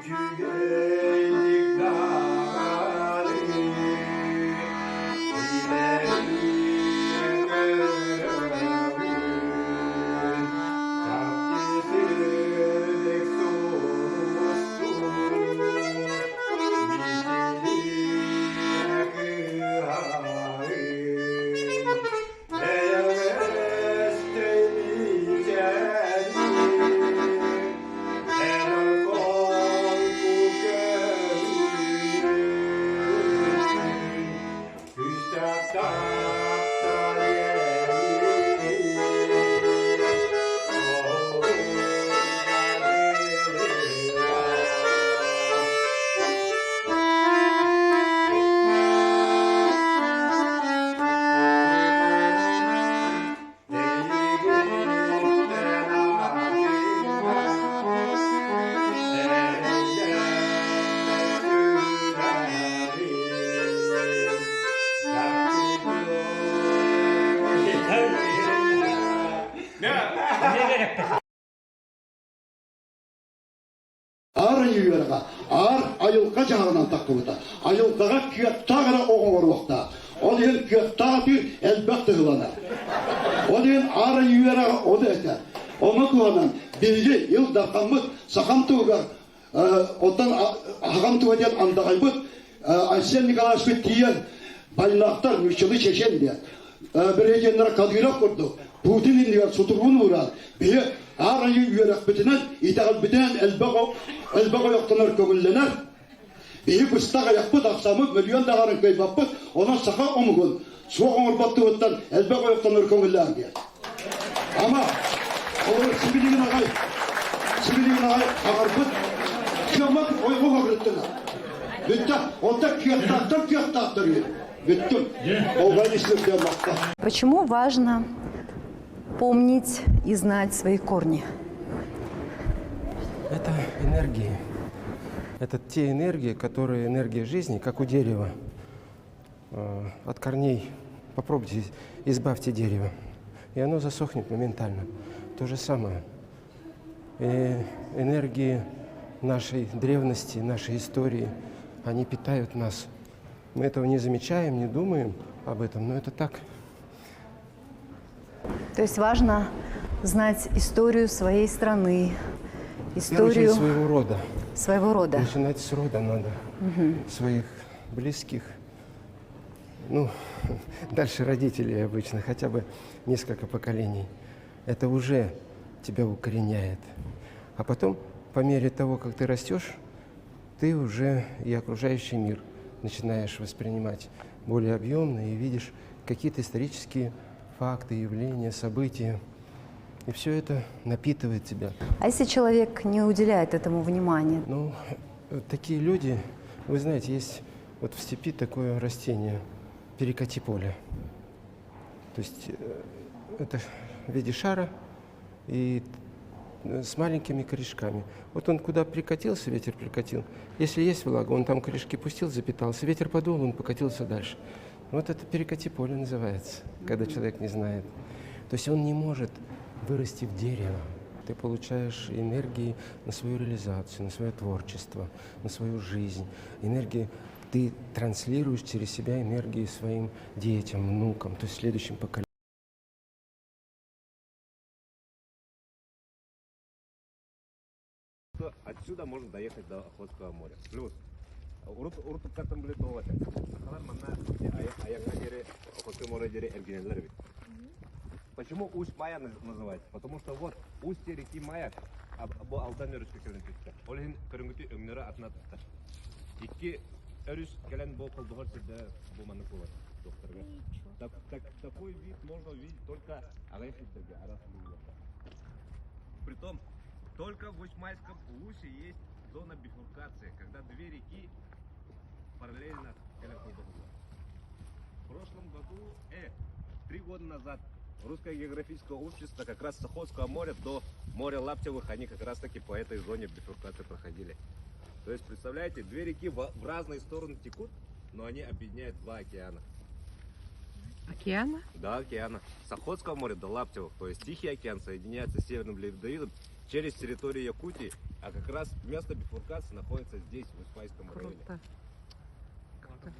Үчүгэйдик даҕаны билэбин, көрөбүн, чахчы сырдык сулустуу мичилийэ кыыһарын, эйэҕэстэй мичээрин Аар айыы үөрэҕэ аар айылҕа дьаһалынан таххыбыта. Айылҕаҕа кыахтаах эрэ оҕо оҥоруохтаах. Ол иһин кыахтаах атыыр элбэх тыһыланар. Ол иһин аар айыы үөрэҕэ ону этэр. Ону туһанан биһиги Ил Дархаммыт сахам туһугар оттон аҕам туһа диэн андаҕайбыт Айсен Николаевичпыт тиийэн байнахтар нууччалыы чечен диэн биридиэннэрэ Кадыров курдук Путин иннигэр сутуруун ууран биһи аар айыы үөрэхпитинэн итэҕэлбитинэн элбэх элбэх ойохтонор көҥүллэнэр биһи быстах айахпыт ахсаммыт мөлүйүөн даҕарын кыайбаппыт онон саха омугун суох оҥорбот туһуттан элбэх ойохтонор көҥүллээх диэн ама олор сибилигин аҕай сибилигин аҕай аҕарбыт кыаммат ойоҕу хаҕырыттылар бүттэ онто кыахтаахтар кыахтаахтар үһү бүттүм Почему важно помнить и знать свои корни? Это энергии. Это те энергии, которые энергия жизни, как у дерева. От корней попробуйте избавьте дерево, и оно засохнет моментально. То же самое. И энергии нашей древности, нашей истории, они питают нас. Мы этого не замечаем, не думаем об этом, но это так. То есть важно знать историю своей страны, историю своего рода. Своего рода. Начинать с рода надо, угу. Своих близких. Ну, дальше родителей обычно, хотя бы несколько поколений. Это уже тебя укореняет. А потом, по мере того, как ты растешь, ты уже и окружающий мир начинаешь воспринимать более объемно и видишь какие-то исторические факты, явления, события. И все это напитывает тебя. А если человек не уделяет этому внимания? Ну, такие люди, вы знаете, есть вот в степи такое растение, перекати поле. То есть это в виде шара и с маленькими корешками. Вот он куда прикатился, ветер прикатил. Если есть влага, он там корешки пустил, запитался. Ветер подул, он покатился дальше. Вот это перекати поле называется, когда человек не знает. То есть он не может вырасти в дерево. Ты получаешь энергии на свою реализацию, на свое творчество, на свою жизнь. Энергии ты транслируешь через себя энергии своим детям, внукам, то есть следующим поколениям. Отсюда можно доехать до Охотского моря. Плюс урут урутуктартан билет туох этэ. Сахалар манна айакка диэри Охотское море диэри эргинэллэр эбит. Почему Усть-Майя называется? Потому что вот устье реки Майя бу Алдан өрүскэ кэлэн түстэ. Ол иһин көрүҥүтү өҥнөрө атына тахсар. Икки өрүс кэлэн бу холбоһор сирдэ бу маннык буолар докторга. Так, так, такой вид можно увидеть только аҕыйах сирдэргэ араас Притом, только в Усть-Майском улусе есть зона бифуркации, когда две реки параллельно кэлэн холбоһоллор. В прошлом году, 3 года назад, Русское географическое общество как раз с Охотского моря до моря Лаптевых, они как раз таки по этой зоне бифуркации проходили. То есть, представляете, две реки в разные стороны текут, но они объединяют два океана. Океана? Да, океана. С Охотского моря до Лаптевых. То есть Тихий океан соединяется с Северным Ледовитым. Через территорию Якутии, а как раз место бифуркации находится здесь, в Усть-Майском районе. Круто. Круто.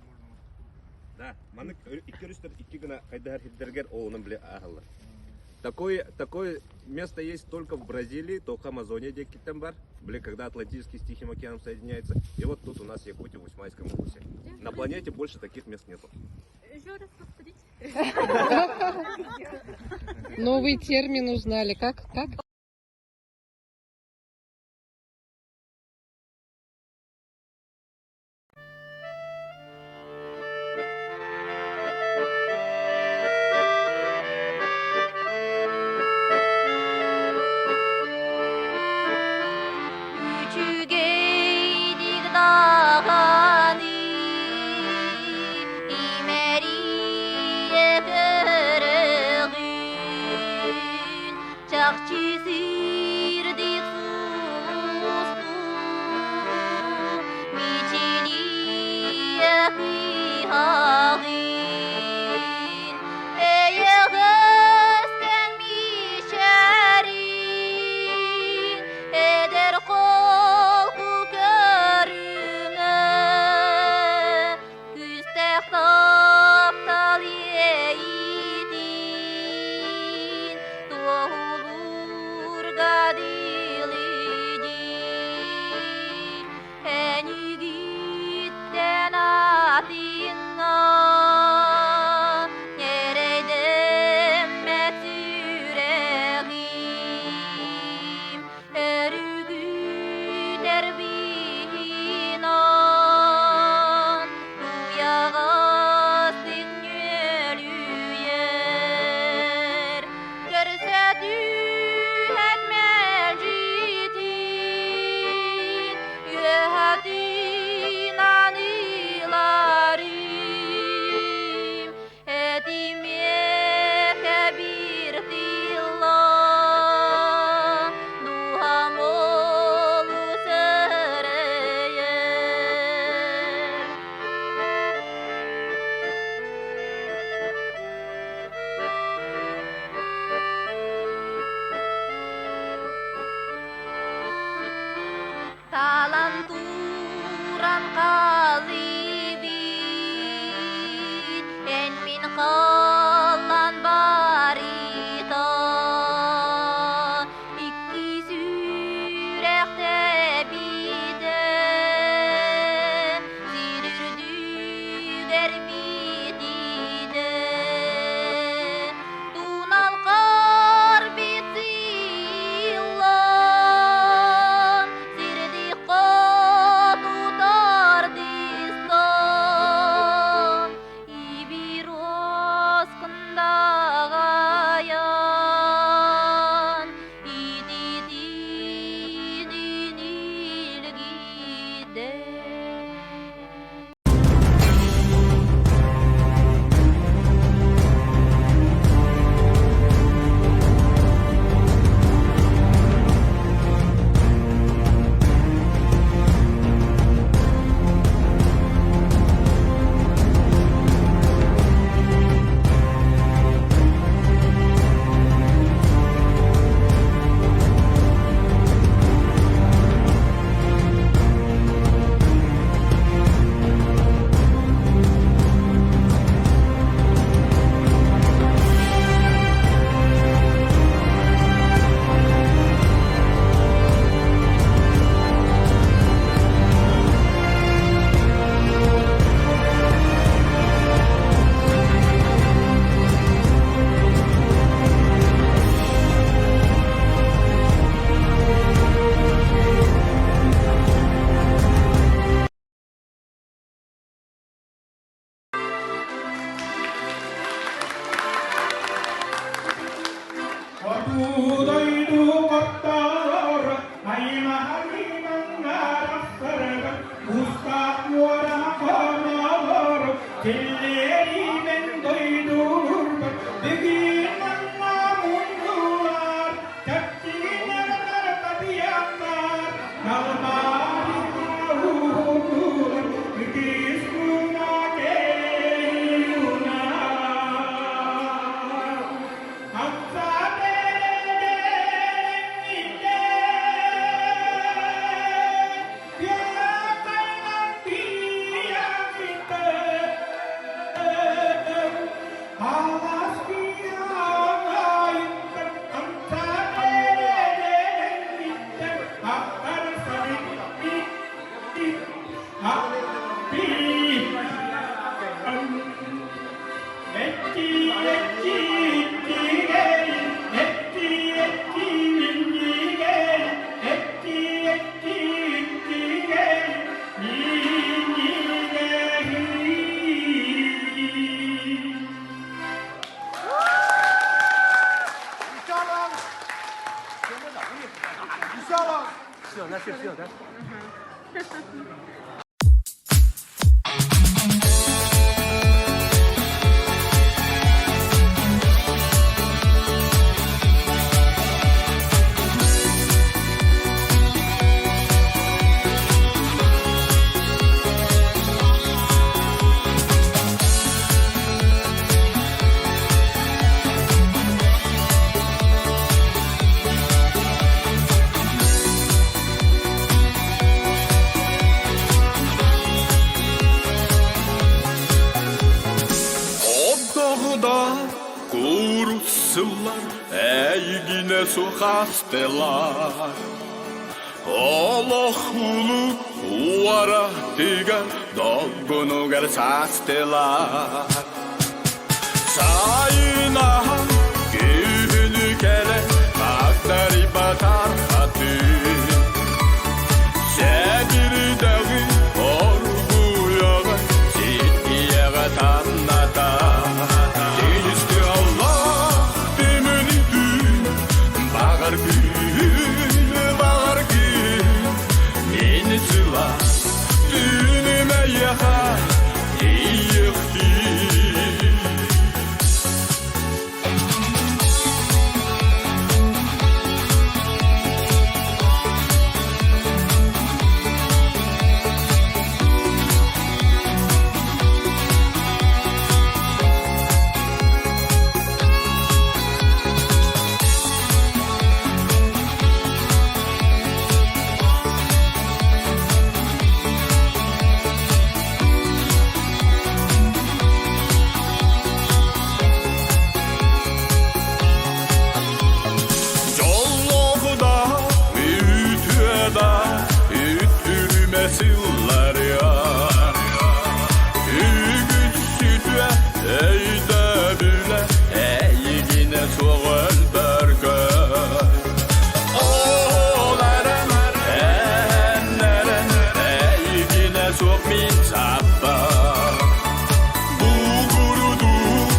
Да, маннык икки өрүстэр икки гына хайдыһар сирдэригэр оонун биле ааһаллар. Такое место есть только в Бразилии, только Амазония диэкиттэн баар. Били, когда Атлантический с Тихим океаном соединяется. И вот тут у нас в Якутии, в Усть-Майском улусе. На планете больше таких мест нету. Еще раз повторите. Новый термин узнали. Как? Как? Үчүгэйдик даҕаны имэрийэ көрөҕүн, чахчы сирдик сулустуу мичилийэ кыһаҕын. Эйэҕэскэҥ мичээрин, эдэр холку көрүҥэ, күүстээх таптал иэйиитин туоһулуурга дылы дии. Эйигиттэн атыҥҥа эрэйдэммэт сүрэҕим, өрүкүтэр биһинэн уйаҕастык нүөлүйэр. Көрсө түһэн мэлдьитин, үөһэтин аныыларым, этимиэхэ биир тылла, дууһам олус эрэйэр. Талан туран хаалыбыт, эн мин халлан барыта, икки сүрэх тэбиитэ, сир үрдүгэр битиитэ, тунал харбит сыыллан, сирдик хоту тардыстан, ибир уоскундаҕайан, ититинин илгидэ. Хоту дойду хотторо, аймаһарыымаҥҥарахсарыгар, устаах муора хонолору, киллэриимэн дойдулурбар, бүгүн манна муннулар, чэпчигинэр татыяктар, далбарыма уһунулар, ытыс куна кэйуна. Отдоҕда кууруссуллар эйигинэ сухастылар. Олох улуу уара тыгар долгунугар саастылар. Сайынаһа күһүнү кэлэ хагдарыйбатар хатын. Сэбирдэҕи оргуйаҕа ситиэҕэ танната. Тилисти Аллах түмүнү түүн, Баҕар күн, баҕар күн, Мин сылаас түүнүм эйиэхэ тиийиэхтии. Дьоллоох да, үтүө да, үттүрүмэ сылларыа. Үгүс сүтүө өйдөбүлэ эйигинэ суох өлбөргө. Ол эрэн, эннэрэн, эйигинэ суох мин саппар. Бугурудук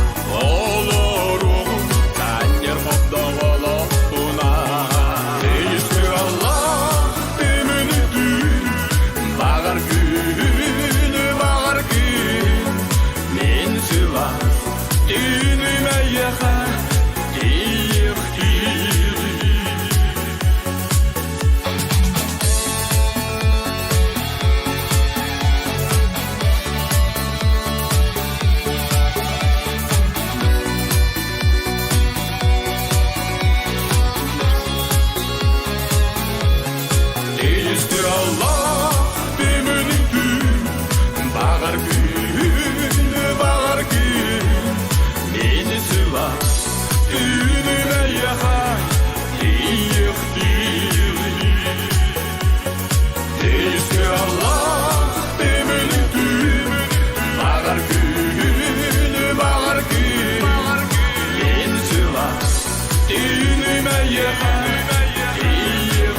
олоругу таннер хопдоҕолохпуна. Тейістір Аллах үмүнүтүн, Бағар күнү, бағар күн, Мен сылас түүнүм эйиэхэ тиийиэхтиир. Тейістір Аллах түмүнүтүн, Бағар күн, бағар күн, Мені сылас түүнүм эйиэхэ тиийиэхтиир. Тейістір Аллах түмүнүтүн, Бағар күн, бағар күн, Мені сылас түүнүм эйиэхэ тиийиэхтиир.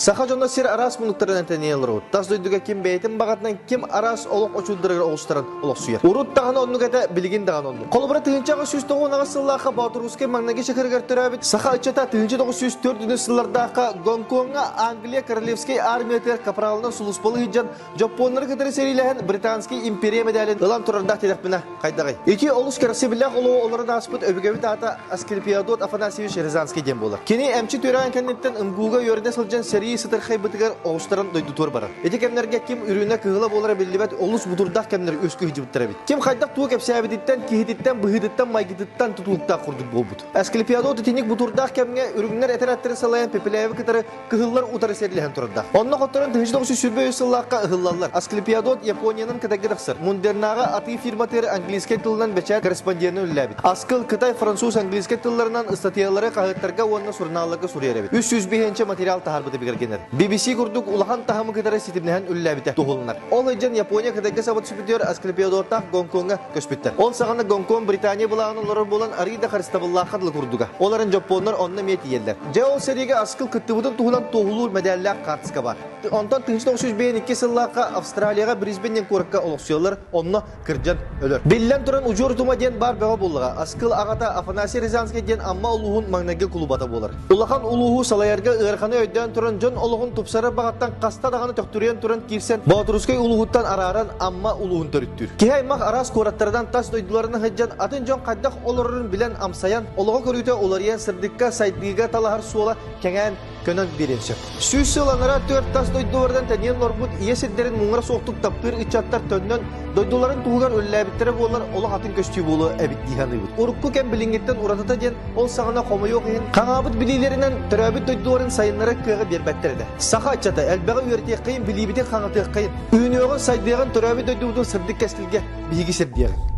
Саха дьоно сир араас муннуктарынан тэнийэн олоробут. Тас дойдуга ким бэйэтин баҕатынан ким араас олох очурдарыгар оҕустаран олохсуйар. Урут даҕаны оннук этэ, билигин даҕаны оннук. Холобура 1898 сыллаахха Боотурусскай маҥнайгы чакырыгар төрөөбүт саха ыччата 1904 сыллардаахха Гонкоҥҥа Англия Королевскай армиятыгар капралынан сулууспалыы сылдьан Дьоппуоннары кытары сэриилэһэн Британский империя мэдээлин ылан турардаах диэтэхпинэ хайдаҕый? Ити олус кэрэхсэбиллээх олоҕу олорон ааспыт өбүгэбит аата Асклепиадот Афанасьевич Рязанский диэн буолар. Кини эмчит үөрэҕин кэнниттэн МГУ-га үөрэнэ сылдьан сэрии сытырхайбытыгар оҕустаран дойдутугар барар. Ити кэмнэргэ ким үрүҥэ кыһыла буолара биллибэт олус бутурдаах кэмнэр үөскүү сылдьыбыттар эбит. Ким хайдах тугу кэпсээбититтэн, киһититтэн, быһыытыттан, майгытыттан тутулуктаах курдук буолбут. Асклепиадот итинник бутурдаах кэмҥэ үрүҥнэр этэрээттэрин салайан Пепеляевы кытары кыһыллар утары сэриилэһэн турарда. Онно хотторон 1923 сыллаахха ыһыллаллар. Асклепиадот Япониянан Кытайга тахсар. Мундернааҕы атыы фирматыгар английскай тылынан бэчээт корреспонденын үлэлээбит. Аскыл Кытай, француз, английскай тылларынан ыстатыйалары хаһыаттарга уонна сурунаалларга суруйар эбит. 305 материал таһаарбыта бигэргэнэр. BBC курдук улахан таһымы кытары ситимнэһэн үлэлээбитэ туһуланар. Ол ыйдьан Япония Кытайга саба түсүбүтүгэр Асклепиадоттаах Гонкоҥҥа көспүттэр. Ол саҕана Гонконг Британия былааҕын олорор буолан арыый да харыстабыллаахха дылы курдуга. Ол эрэн дьоппуоннар онно эмиэ тиийэллэр. Дьэ ол сэриигэ Аскыл кыттыбытын туһунан туоһулуур мэдээллээх хаартыска баар. Онтон 1952 сыллаахха Австралияҕа Брисбен диэн куоракка олохсуйаллар, онно кырдьан өлөр. Биллэн туран, удьуор утума диэн баар бөҕө буоллаҕа. Аскыл аҕата Афанасий Рязанский диэн Амма улууһун маҥнайгы кулубата буолар. Улахан улууһу салайарга ыараханы өйдөөн туран дьон олоҕун тупсарар баҕаттан хаста даҕаны төхтүрүйэн туран киирсэн Боотурускай улууһуттан арааран Амма улууһун төрүттүүр. Киһи аймах араас куораттарынан тас дойдуларынан сылдьан атын дьон хайдах олорорун билэн амсайан, олоҕо көрүүтэ уларыйан сырдыкка, сайдыыга талаһар суола кэҥээн көнөн биэриэн сөп. Сүүс сыл анараа түөрт тас дойдуларынан тэнийэн олорбут ийэ сирдэрин муҥура суохтук таптыыр ыччаттар төннөн дойдуларын туһугар үлэлээбиттэрэ буоллар олох атын көстүү буолуо эбит дии саныыбыт. Урукку кэм билиҥҥиттэн уратыта диэн ол саҕана хомойуох иһин хаҥаабыт билиилэринэн төрөөбүт дойдуларын сайыннарар кыаҕы биэрбэттэр этэ. Саха ыччата элбэҕи үөрэтиэххэйин, билиибитин хаҥатыаххайын, үүнүөҕүн, сайдыаҕын төрөөбүт дойдубутун сырдык кэскилгэ биһиги сирдиэҕиҥ.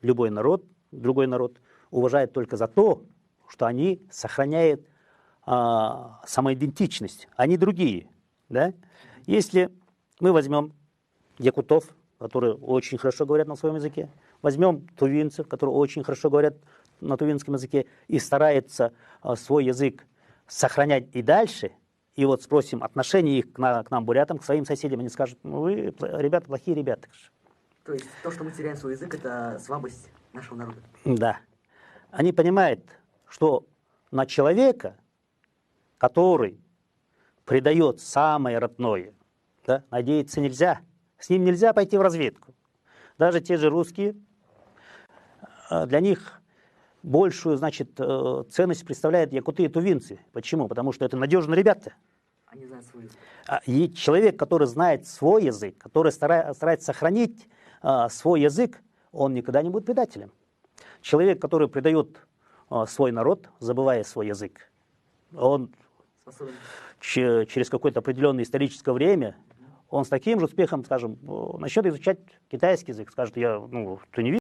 Любой народ, другой народ уважает только за то, что они сохраняют а, самоидентичность. Они другие. Да? Если мы возьмем якутов, которые очень хорошо говорят на своем языке, возьмем тувинцев, которые очень хорошо говорят на тувинском языке и стараются а, свой язык сохранять и дальше, и вот спросим отношение их к, на, к нам, бурятам, к своим соседям, они скажут, ну вы, ребята, плохие ребята. То есть то, что мы теряем свой язык, это слабость нашего народа? Да. Они понимают, что на человека, который предает самое родное, да, надеяться нельзя. С ним нельзя пойти в разведку. Даже те же русские, э, для них большую, значит, э, ценность представляют якуты и тувинцы. Почему? Потому что это надежные ребята. Они знают свой язык. А, и человек, который знает свой язык, который старается сохранить а, свой язык, он никогда не будет предателем. Человек, который предает а, свой народ, забывая свой язык, он через какое-то определенное историческое время, он с таким же успехом, скажем, начнет изучать китайский язык, скажет, я, ну, ты не видишь,